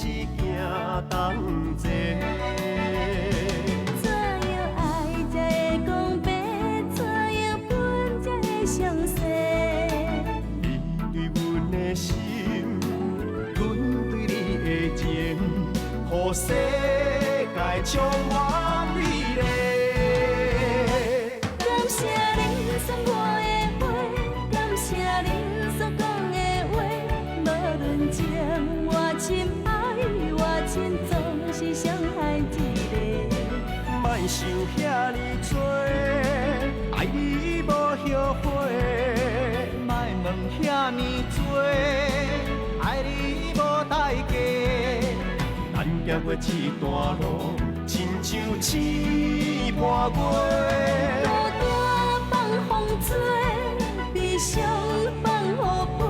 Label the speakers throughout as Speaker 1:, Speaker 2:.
Speaker 1: 是行同齊。
Speaker 2: 怎樣愛才會講白？怎樣分才會詳細？
Speaker 1: 你對阮的心，阮對你的情，予世界充滿美麗。
Speaker 2: 感謝恁送我的花，感謝恁所講的話，無論情偌深，愛偌深，總是傷害一個。
Speaker 1: 莫想遐爾多，愛你無後悔。
Speaker 3: 莫問遐爾多，愛你無代價。
Speaker 1: 咱行過這段路，親像星伴月。
Speaker 2: 孤單放風吹，悲傷放雨飛，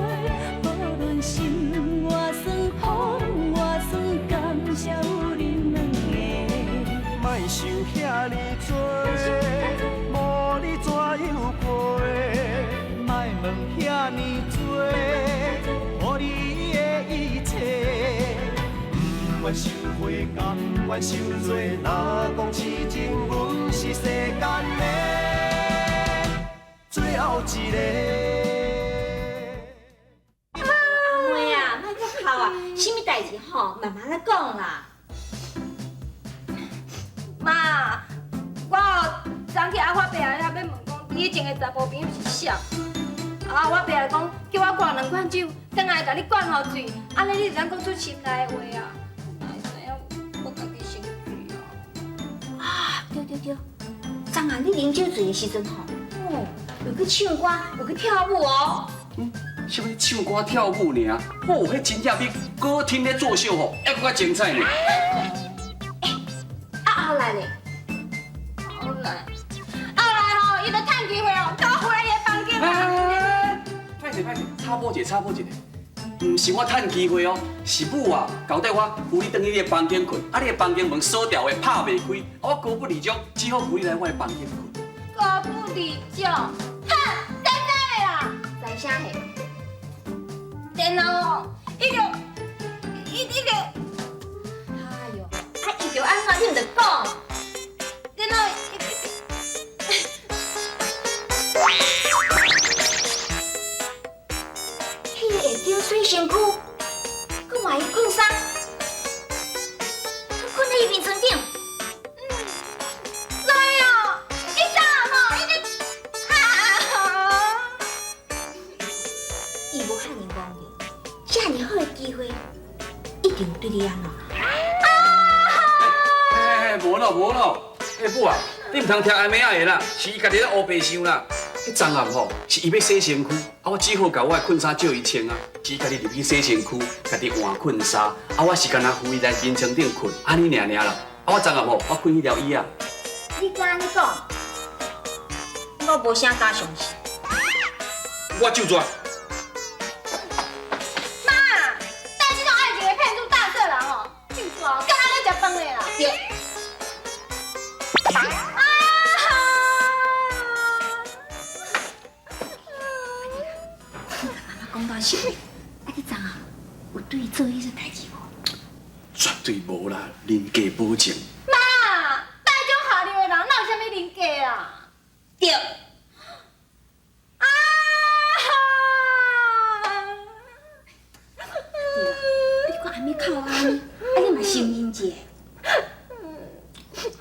Speaker 2: 無論心偌酸，風偌酸，感謝有恁兩个。
Speaker 1: 莫想遐爾多，無你怎樣過？
Speaker 3: 莫問遐爾多，予你的一切。
Speaker 1: 不願受悔，甘願受罪。若講痴情，阮是世間的最後一个。
Speaker 4: 阿妹啊，莫閣哭啊，啥物代誌吼，慢慢來講啦。
Speaker 5: 媽，我昨去阿我爸遐欲問講，你以前的查埔朋友是啥？啊，我爸講叫我灌兩罐酒，轉來共你灌予醉，按呢你就通講出心內的話啊。哪會知影我家己先醉啊？
Speaker 4: 啊，對對對，昨暗你啉酒醉的時陣吼，哦，有去唱歌，有去跳舞哦。
Speaker 6: 啥物唱歌跳舞爾？哦，彼真正比歌廳咧作秀吼，猶閣較精彩呢。
Speaker 4: 啊，後來咧？
Speaker 5: 後來，後來吼，伊就趁機會哦，叫我回來伊的房間。
Speaker 6: 哎，歹勢歹勢，插播一下，插播一下。毋是我趁機會哦，是母啊，交代我扶你轉去你的房間睏，啊，你的房間門鎖牢的，拍袂開，啊，我高不離掌，只好扶你來我的房間睏。
Speaker 5: 高不離掌，哼，真真的啦。
Speaker 4: 知啥嘿？
Speaker 5: 然後哦，伊就，伊伊就，
Speaker 4: 哎喲，啊，伊就按怎，你毋著講。
Speaker 5: 然後伊。
Speaker 4: 彼个會丟洗身軀，閣換伊睏衫，睏佇伊眠床頂。
Speaker 5: 知哦，伊昨吼，伊就啊！
Speaker 4: 伊無遐爾戇的，遮爾好的機會，一定對你按怎？
Speaker 6: 哎，無咯無咯，哎母啊，你毋通聽阿妹仔的啦，是伊家己咧烏白想啦。彼昨暗吼，是伊欲洗身軀，啊我只好共我的睏衫借伊穿啊，是伊家己入去洗身軀，家己換睏衫，啊我是干焦扶伊來眠床頂睏，按呢爾爾啦。啊我昨暗吼，我睏彼條椅仔。
Speaker 4: 你敢按呢講？我無啥敢相信。
Speaker 6: 我就抓。
Speaker 5: 媽，但這種愛情的騙術大色狼哦，就抓，敢若咧食飯的啦。
Speaker 4: 對。
Speaker 5: 啊！
Speaker 4: 媽媽講到實，啊你昨暗有對伊做彼個代誌無？
Speaker 6: 絕對無啦，人格保證。
Speaker 5: 媽，帶種下流的人，哪有啥物人格啊？
Speaker 4: 對。
Speaker 5: 啊！
Speaker 4: 對啦，你看阿妹哭按呢，啊你嘛承認一下。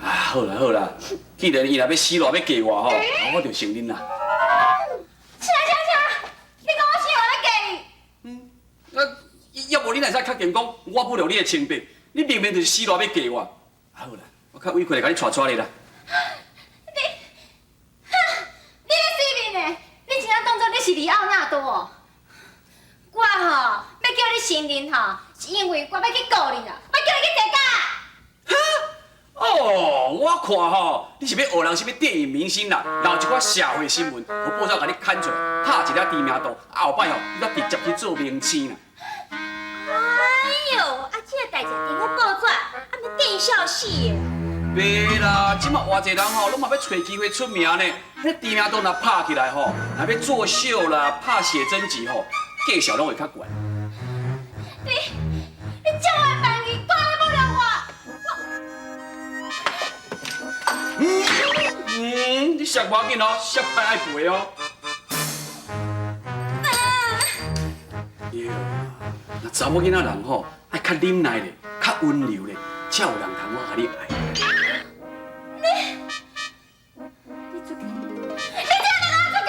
Speaker 6: 啊，好啦好啦，既然伊若欲死賴欲嫁我吼，我就承認啦。
Speaker 5: 啥啥啥？你講我死賴欲嫁你？
Speaker 6: 啊，要無你哪會使確定講我保留你的清白？你明明就是死賴欲嫁我。啊好啦，我較委屈來共你帶帶你啦。
Speaker 5: 你，哼，你咧水面呢？你真正當作你是李奧納多哦？我吼欲叫你承認吼，是因為我欲去告你啦，欲叫你去坐監。
Speaker 6: 哦，我看吼，你是欲學人啥物電影明星啦，鬧一寡社會新聞，予報紙共你刊出來，拍一粒知名度，啊後擺吼，你才直接去做明星啦。
Speaker 4: 哎喲，啊這个代誌佇咧報紙，啊欲見笑死的。
Speaker 6: 袂啦，這馬偌濟人吼，攏嘛欲揣機會出名呢。彼知名度若拍起來吼，若欲作秀啦，拍寫真集吼，價數攏會較懸。
Speaker 5: 你，你這麼辦
Speaker 6: 摔無要緊哦，摔歹愛賠哦。對，那查某囡仔人吼，愛較忍耐咧，較溫柔咧，才有人通我共你愛。
Speaker 5: 你出去，你這樣就給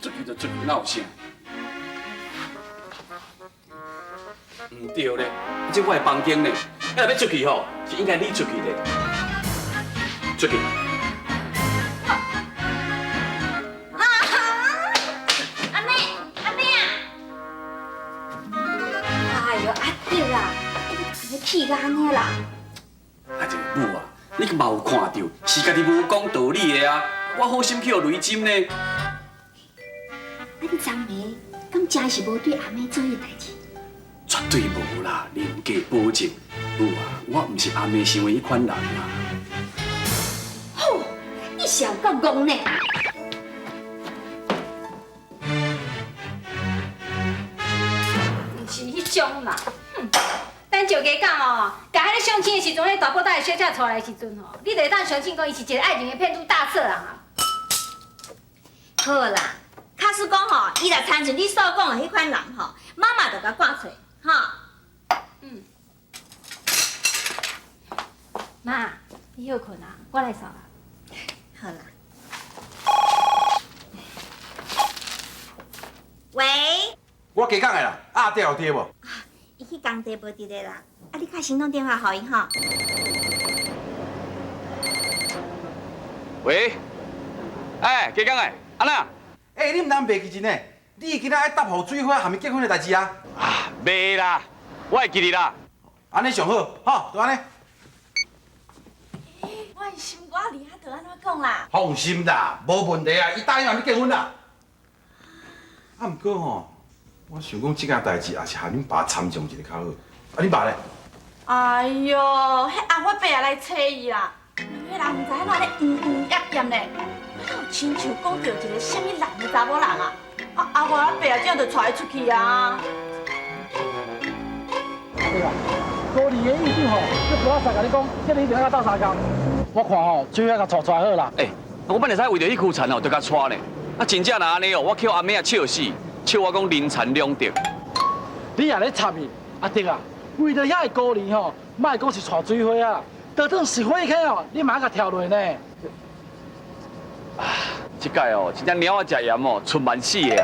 Speaker 5: 我出去！
Speaker 6: 出去就出去，哪有啥？毋對咧，這我的房間呢，若欲出去吼，是應該你出去咧。出去。
Speaker 4: 阿妹，阿妹啊！哎呦，阿德啊，你氣到按呢啦？
Speaker 6: 啊，這個母啊，你嘛有看著，是家己無講道理的啊！我好心去予雷針呢。
Speaker 4: 啊，你昨暝敢真是無對阿妹做彼个代誌？
Speaker 6: 絕對無啦，人格保證。母啊，我毋是阿妹想的彼款人啦。
Speaker 4: 吼，你是有夠戇呢！
Speaker 5: 毋是彼種啦，哼！等石家講哦，共彼个相親的時陣，彼大布袋的小姐帶來的時陣吼，你就會當相信講伊是一個愛情的騙子大色人啊！
Speaker 4: 好啦，假使講吼，伊若親像你所講的彼款人吼，媽媽就共趕出，吼。
Speaker 5: 嗯。媽，你歇睏啊，我來掃啦。
Speaker 4: 好啦。喂。
Speaker 7: 我加講的啦，阿爹有佇無？
Speaker 4: 伊去工地無佇咧啦，啊，你敲行動電話予伊吼。
Speaker 6: 喂，哎，加講的，按怎？
Speaker 7: 欸，你毋通袂記真呢？你今仔愛答予水花含伊結婚的代誌啊？
Speaker 6: 啊，袂啦，我會記得啦。
Speaker 7: 按呢上好，吼，就按呢。
Speaker 4: 我的心肝裡遐就按怎講啦？
Speaker 7: 放心啦，無問題啊，伊答應含你結婚啦。啊，毋過吼，我想講這件代誌也是含恁爸參詳一下較好。啊，恁爸咧？
Speaker 8: 哎喲，彼阿發伯也來揣伊啦，兩个人毋知按怎咧嗯嗯厭厭咧，敢有親像講著一個啥物男的查某人啊？啊，阿發阿伯啊，這樣就帶伊出去啊。
Speaker 9: 對啊，高麗的院長吼，你無法共你講，叫你一定愛鬥相共。我看吼，最好共帶出來好啦。
Speaker 6: 欸，我本來使為著彼區田哦，就共帶呢。啊，真正若按呢哦，我去予阿妹仔笑死，笑我講人殘兩得。
Speaker 9: 你也咧插伊，阿德啊，為著遐个高麗吼，莫講是帶水花啊，就當是火坑哦，你嘛愛共跳落呢。
Speaker 6: 啊，這擺哦，真正貓仔食鹽哦，出萬死的。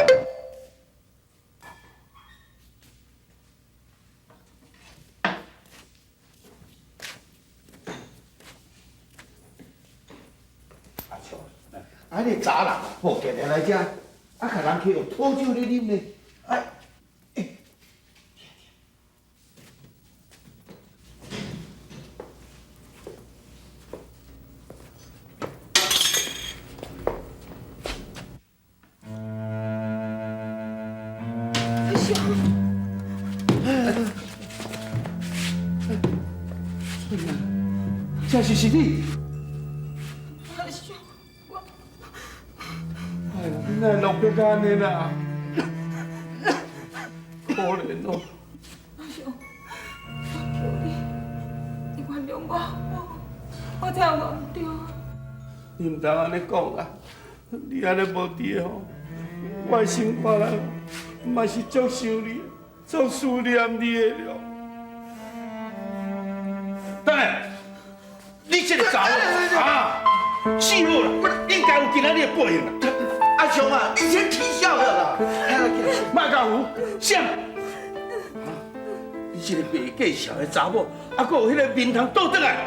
Speaker 10: 啊，彼个查人吼，定定來遮，啊，共人去用吐酒咧啉咧，哎，欸，
Speaker 8: 阿雄，
Speaker 10: 這是是你。
Speaker 8: 阿雄，我，
Speaker 10: 哎呀，你哪會落魄到按呢啦？可憐哦。
Speaker 8: 阿雄，我求你，你原諒我好無？我知影我毋對。
Speaker 10: 你毋通按呢講啦，你按呢無佇吼，我的心肝內嘛是足想你，足思念你的了。
Speaker 7: 等下，你這個查某啊，死好啦，應該有今仔日的報應啦。
Speaker 10: 阿雄啊，你先起痟了啦！
Speaker 7: 莫共胡，啥？你這個袂计数的查某，啊，阁有彼个面头倒转来，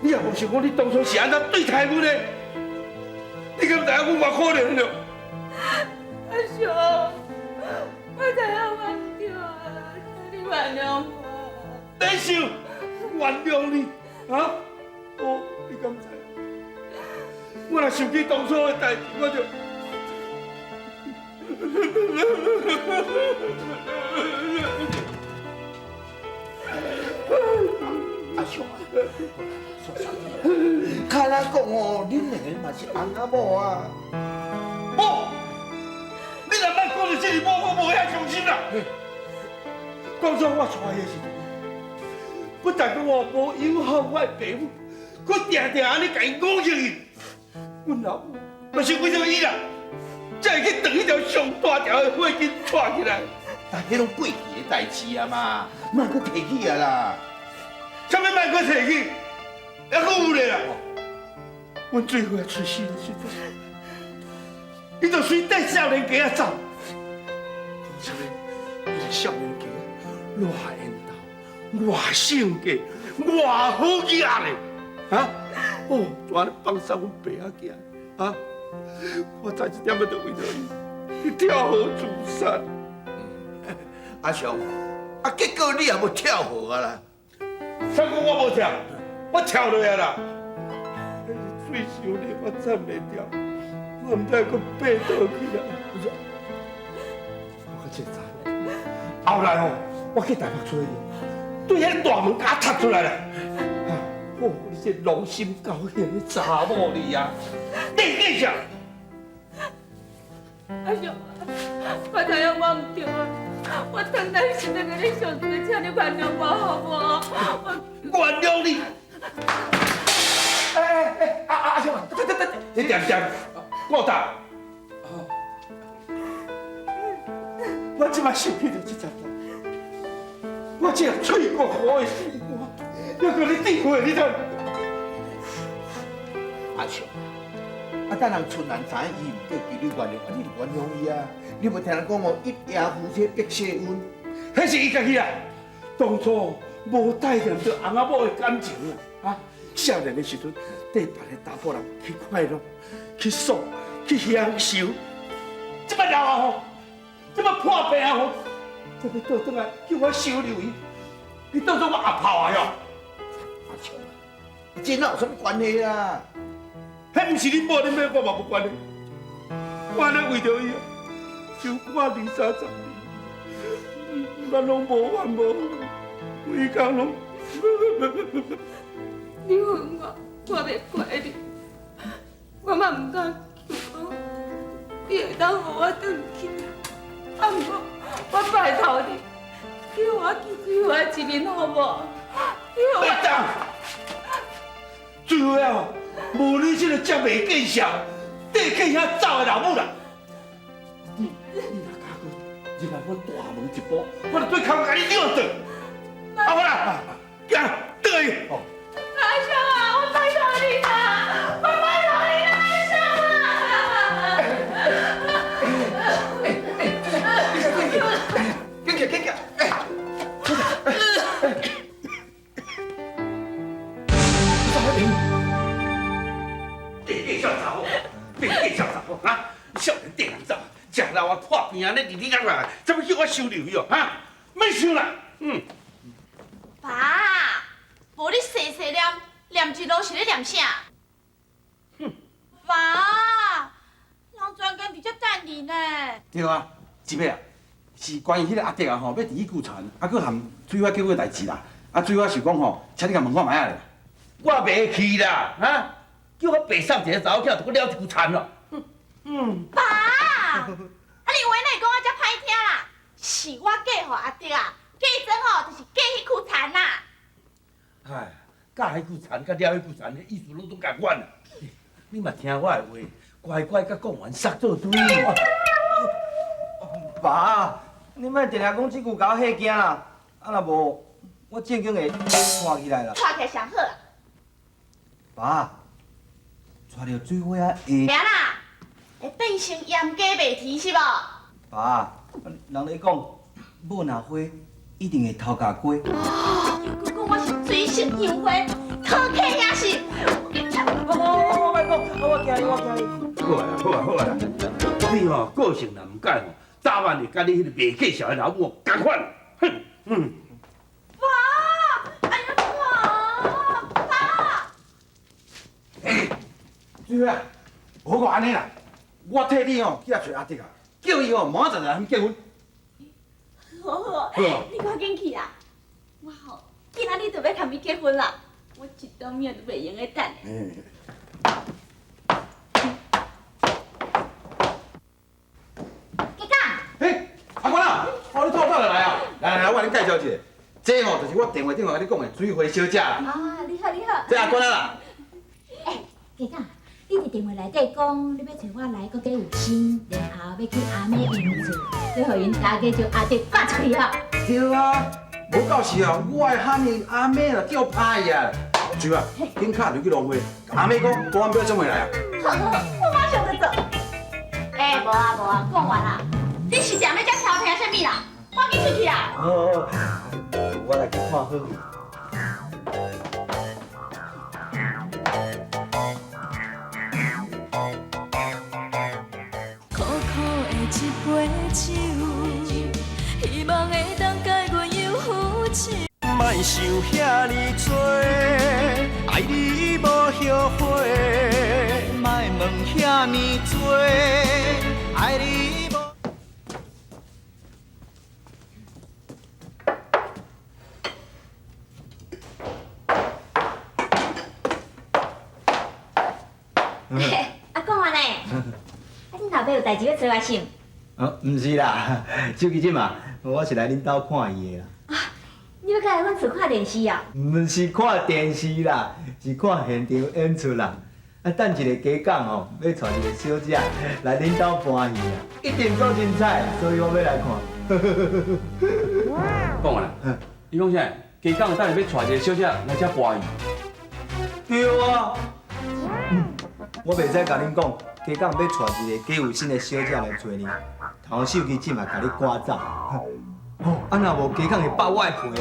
Speaker 7: 你也無想講你當初是按怎對待阮的？你敢知影阮偌可憐了？
Speaker 8: 阿雄，我知影我毋對啊，求你原諒我。
Speaker 10: 免想，原諒你啊？哦，你敢知？我若想起當初的代誌，我就……
Speaker 11: 阿雄啊，较咱講哦，恁兩個嘛是翁仔某啊。
Speaker 10: 某，你若莫講到這个某，我無遐傷心啦。當初我娶伊的時陣，不但講我無友好我的爸母，閣定定按呢共伊侮辱伊。阮老母嘛是為著伊啦，才會去斷彼條上大條的血筋帶起來。
Speaker 11: 但彼攏過去的代誌啊嘛，莫閣提起啊啦。
Speaker 10: 啥物莫閣提起？猶閣有咧啦！阮水花出世的時陣，伊就隨綴少年家仔走。講啥物？彼个少年家偌緣投，偌性格，偌好額咧！啊！哦，就按呢放送阮爸仔囝，啊！我差一點仔就為著伊去跳河自殺。
Speaker 11: 阿雄，啊，結果你也無跳河啊啦？
Speaker 10: 啥講我無跳？我跳落來啦！水傷熱，我站袂牢，我毋知閣爬倒去啦。我較這知。後來吼，我去台北揣伊，對彼大門共我踢出來啦。哦，你這狼心狗肺的查某你啊！你記啥？
Speaker 5: 阿雄，我知影我毋對啊，我轉來是欲共你相求，請你原諒我好無？
Speaker 10: 我原諒你。哎哎哎，阿阿雄，等等等，你恬恬，顧大。我這擺想起著這陣，我這喙骨苦的心肝，猶閣咧滴血，你知？
Speaker 11: 阿雄，啊，等人春蘭知影伊毋對，求你原諒，啊，你就原諒伊啊。你無聽人講哦，一夜夫妻百世恩，
Speaker 10: 彼是伊家己啊。當初無帶念著翁仔某的感情啊，啊，少年的時陣，綴別个查埔人去快樂、去爽、去享受。這擺老啊吼，這擺破病啊吼，才欲倒轉來叫我收留伊，你當作我阿炮啊喲？
Speaker 11: 阿雄，這哪有啥物關係啦？
Speaker 10: 彼毋是恁某恁妹，我嘛無關係。我按呢為著伊，受苦二三十年，咱攏無怨無悔，規工攏。
Speaker 5: 你恨我，我袂怪你，我嘛毋敢求講，你會當予我轉去。啊，毋過我拜託你，你予我見水花一面好無？你予我。
Speaker 10: 袂當，水花哦，無你這个遮袂見笑、綴去遐走的老母啦！你若敢閣入來阮大門一步，我就對空共你遛轉。阿婆啦，行，轉去。
Speaker 5: 阿雄啊，我拜託你啦，我拜託你啦，阿雄啊！
Speaker 7: 緊起，緊起，哎，
Speaker 10: 你計較查某，別計較查某啊！少年綴人走，食老啊破病啊，咧日日啊來，怎麼叫我收留伊哦？哈，免收啦，嗯。
Speaker 8: 爸，無你細細念，念一路是咧念啥？哼。爸，人專工佇遮等你呢。
Speaker 7: 對啊，一尾啊，是關於彼个阿德啊吼，欲佇彼句田，啊，閣含水花結婚的代誌啦。啊，水花想講吼，請你共問看覓仔咧。
Speaker 10: 我袂去啦，哈！叫我爸送一个查某囝，就閣了一句田咯。嗯。
Speaker 8: 爸，啊你話哪會講啊遮歹聽啦？是我嫁予阿德啊，嫁妝吼就是嫁彼句田啦。
Speaker 10: 唉，嫁彼句田佮了彼句田，意思攏總仝款啦。你嘛聽我的話，乖乖佮講員捒做堆。
Speaker 3: 爸，你莫定定講這句共我嚇驚啦！啊，若無，我正經會拖起來啦。
Speaker 8: 拖起來上好啦。
Speaker 3: 爸，娶著水花仔會。
Speaker 8: 會啦，會變成鹽雞袂甜是無？
Speaker 3: 爸，人咧講，某若花，一定會頭殼雞。
Speaker 8: 哦，閣講我是水性楊花，討客也是。
Speaker 3: 我我我莫講，我驚你，我驚你。
Speaker 10: 好啊啦，好啊，好啊啦。你吼個性若毋改吼，早晚會佮你彼个袂見笑的老母仝款。哼，嗯。
Speaker 8: 爸，哎呀爸，爸。
Speaker 7: 欸，水花，無講按呢啦，我替你吼去遐揣阿德啊，叫伊吼明仔載來結婚。
Speaker 8: 好好，你趕緊去啦！我吼今仔日就欲共伊結婚啦，我一當命都袂閒得等。杰哥。
Speaker 7: 欸，阿官啊，哦，你透早就來啊！來來來，我共你介紹一下，這吼就是我電話頂頭共你講的水花小姐啦。
Speaker 8: 啊，你好，你好。
Speaker 7: 這阿官啊啦。
Speaker 4: 欸，杰哥，你佇電話內底講，你欲揣我來閣加有心，然後欲去阿妹𪜶厝，欲予𪜶大家將阿弟趕出去哦。
Speaker 7: 對啊，無到時候我會喊𪜶阿妹啦，叫歹啊。水花，緊敲就去蘆花，阿妹講保安表怎會來啊？
Speaker 8: 好，好，我馬上就走。欸，無啊無啊，講完啦。你是踮咧遮偷聽啥物啦？趕緊出去啊！
Speaker 3: 好，我來去看好。
Speaker 2: 苦苦的一杯酒，希望會當解阮憂苦愁。
Speaker 1: 莫想遐爾多，愛你無後悔。
Speaker 11: 莫問遐爾多，愛你無。
Speaker 4: 啊，講完咧，啊，恁老爸有代誌欲揣我是毋？
Speaker 3: 哦，毋是啦，手機這嘛，我是來恁兜看伊的啦。
Speaker 4: 你欲過來阮厝看電視啊？
Speaker 3: 毋是看電視啦，是看現場演出啦。啊，等一个家講吼，欲帶一个小姐來恁兜搬戲啊，一定夠精彩，所以我欲來看。
Speaker 6: 講完啦，你講啥？家講等下欲帶一个小姐來遮搬戲？
Speaker 3: 對啊。我袂使共恁講，家講欲帶一个加有心的小姐來揣你，頭手機這嘛共你趕走。哦，啊若無家講會爆我的皮呢。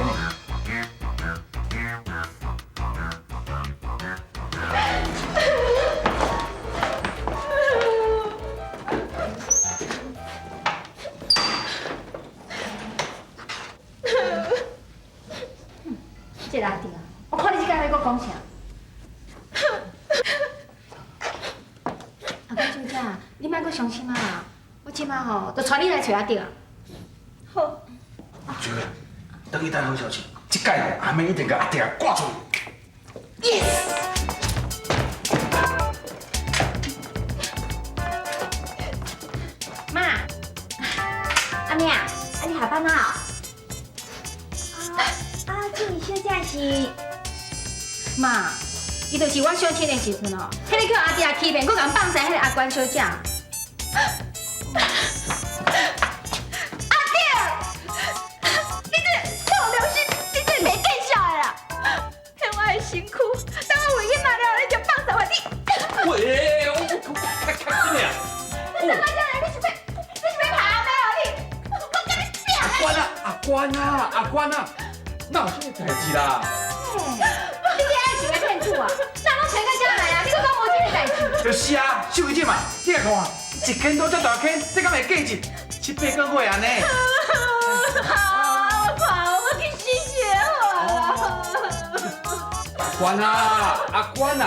Speaker 5: 這個阿弟啊，我看你這工欲閣講啥？阿關小姐，你莫閣傷心啊！我這馬吼，就帶你來揣阿弟啊。
Speaker 8: 好。
Speaker 7: 水花，轉去等好消息，這擺吼，阿妹一定共阿弟趕出去。
Speaker 8: Yes。
Speaker 4: 媽，阿妹啊，啊你下班啊？啊，這位小姐是？
Speaker 5: 媽，伊就是我相親的時陣哦，彼个叫阿弟啊欺騙，閣共放生彼个阿關小姐。
Speaker 8: 阿弟，你這個無良心，你這個袂見笑的啦！騙我的身軀，當我為囡仔了後，你就放生我，你。
Speaker 6: 喂，我較較緊的啊！
Speaker 8: 你怎麼這樣？你是欲拍阿妹哦？你，我共你拼！
Speaker 6: 阿關啊，阿關啊，阿關啊，哪有這个代誌啦？
Speaker 5: 你這愛情的騙子啊！哪攏揣到遮來啊？你閣講無這個代誌？
Speaker 7: 就是啊，秀儀姐嘛，你來看，一坑都遮大坑，這敢會計值七八個月按呢？
Speaker 8: 好，我看我去死死好啦！
Speaker 6: 阿關啊，阿關啊，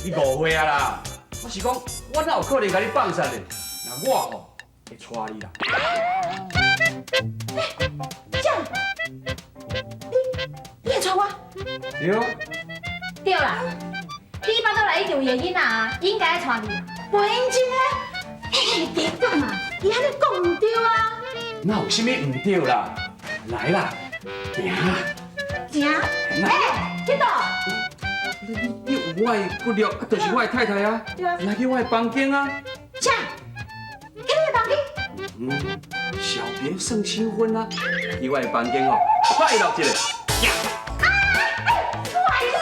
Speaker 6: 你誤會啊啦！我是講，我哪有可能共你放殺咧？那我吼會娶你啦。
Speaker 8: 這樣，你會娶我？
Speaker 6: 對。
Speaker 5: 對啦，你腹肚內已經有伊的囡仔啊，應該愛娶你。
Speaker 8: 無認真的，嘿，別講啊，伊按呢講毋對啊。
Speaker 6: 哪有啥物毋對啦？來啦，行啦。
Speaker 8: 行。欸，去佗？
Speaker 6: 你有我的骨肉，啊，就是我的太太啊。
Speaker 8: 對啊。
Speaker 6: 來去我的房間啊。
Speaker 8: 啥？去你的房間？
Speaker 6: 嗯，小別勝新婚啊！去我的房間哦，快樂一下。
Speaker 8: 啊！哎，怪啦，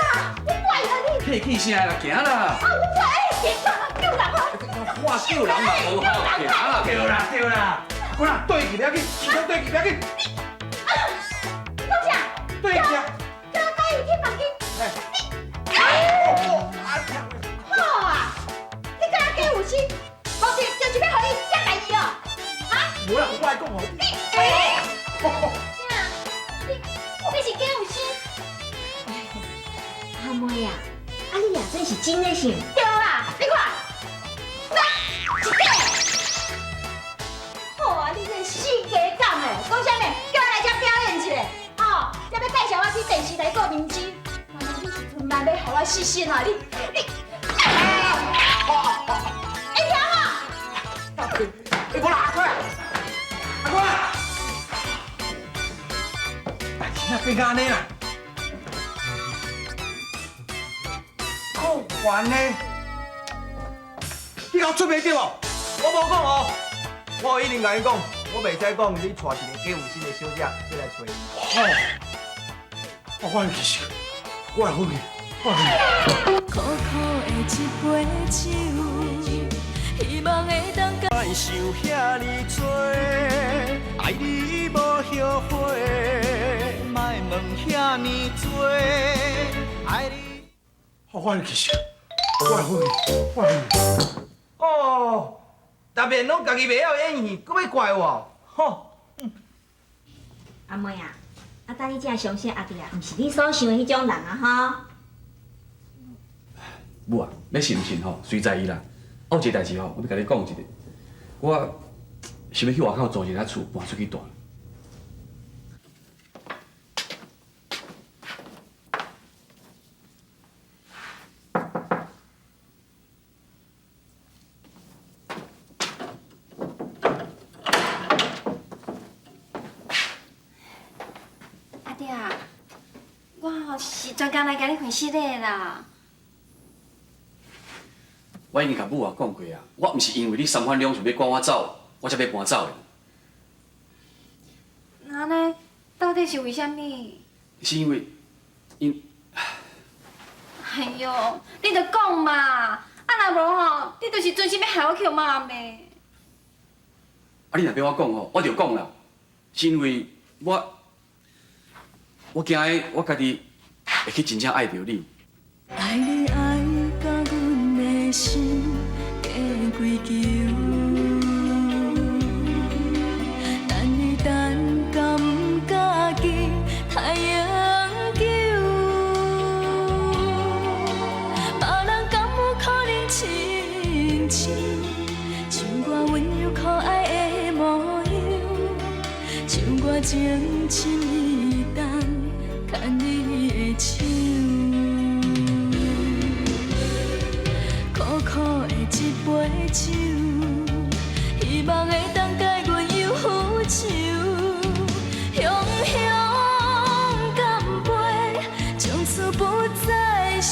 Speaker 8: 我怪啦你。
Speaker 6: 客氣啥啦，行啦。
Speaker 8: 啊，我怪，哎，救人啊！
Speaker 6: 我救人嘛無好，行啦。
Speaker 7: 對啦對啦，阿官啊，對去不要緊，先對去不要緊。
Speaker 8: 你講啥？
Speaker 7: 對去啊！
Speaker 8: 叫我帶伊去房間。你，好啊！你敢若假有心，無是就是欲予伊遮代誌哦？啊？
Speaker 7: 無啦，我來講哦。
Speaker 8: 你，啥？你是假有心？
Speaker 4: 阿妹啊，啊你也真是真的是？
Speaker 8: 對啦，你看，來一個。好啊，你這死雞講的，講啥物？叫我來遮表演一下，吼，才欲介紹我去電視台做明星。原來你是春晚欲予我死心啊！你，會聽無？
Speaker 7: 欸，無啦，阿官，阿官，代誌哪變按呢啦？夠煩呢！
Speaker 3: 你共我出袂著哦！我無講哦，我已經共伊講，我袂使講你娶一個假有心的小姐要來揣伊。
Speaker 10: 哦，我其實我會分去，我會。
Speaker 2: 苦苦的一杯酒，希望會當甲。
Speaker 1: 莫想遐爾多，愛你無後悔，莫問遐爾多，愛你。
Speaker 10: 我其實我會分去，我會。
Speaker 3: 哦，特別攏家己袂曉演戲，閣欲怪我？吼！
Speaker 4: 阿妹啊，啊，等你才相信阿弟啊，毋是你所想的彼種人啊，吼。
Speaker 6: 母啊，欲信毋信吼，隨在伊啦。啊，有一個代誌吼，我欲共你講一下。我想欲去外口租一間厝，搬出去蹛。
Speaker 5: 阿弟啊，我吼是專工來共你還失禮啦。
Speaker 6: 我已經共母啊講過啊，我毋是因為你三番兩次欲趕我走，我才欲搬走的。
Speaker 5: 那按呢，到底是為啥物？
Speaker 6: 是因為，因。
Speaker 5: 哎喲，你就講嘛，啊若無吼，你就是存心欲害我去予罵罵。
Speaker 6: 啊，你若欲我講吼，我就講啦，是因為我，我驚我家己會去真正愛著你。
Speaker 2: 愛你愛甲阮的心加幾球，等你等甲毋家己太永久，別人敢有可能親像像我溫柔可愛的模樣，像我情深意重牽你的手。苦苦的一杯酒，希望會當解阮憂愁。雄雄乾杯，從此不再愁。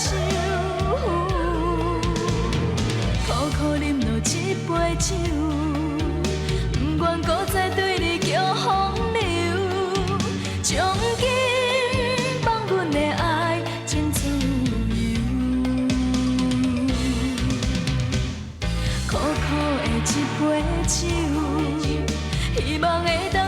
Speaker 2: 苦苦啉落一杯酒，不願閣再對你叫風流。將今放阮的愛真自由。苦苦的一杯酒，希望會當。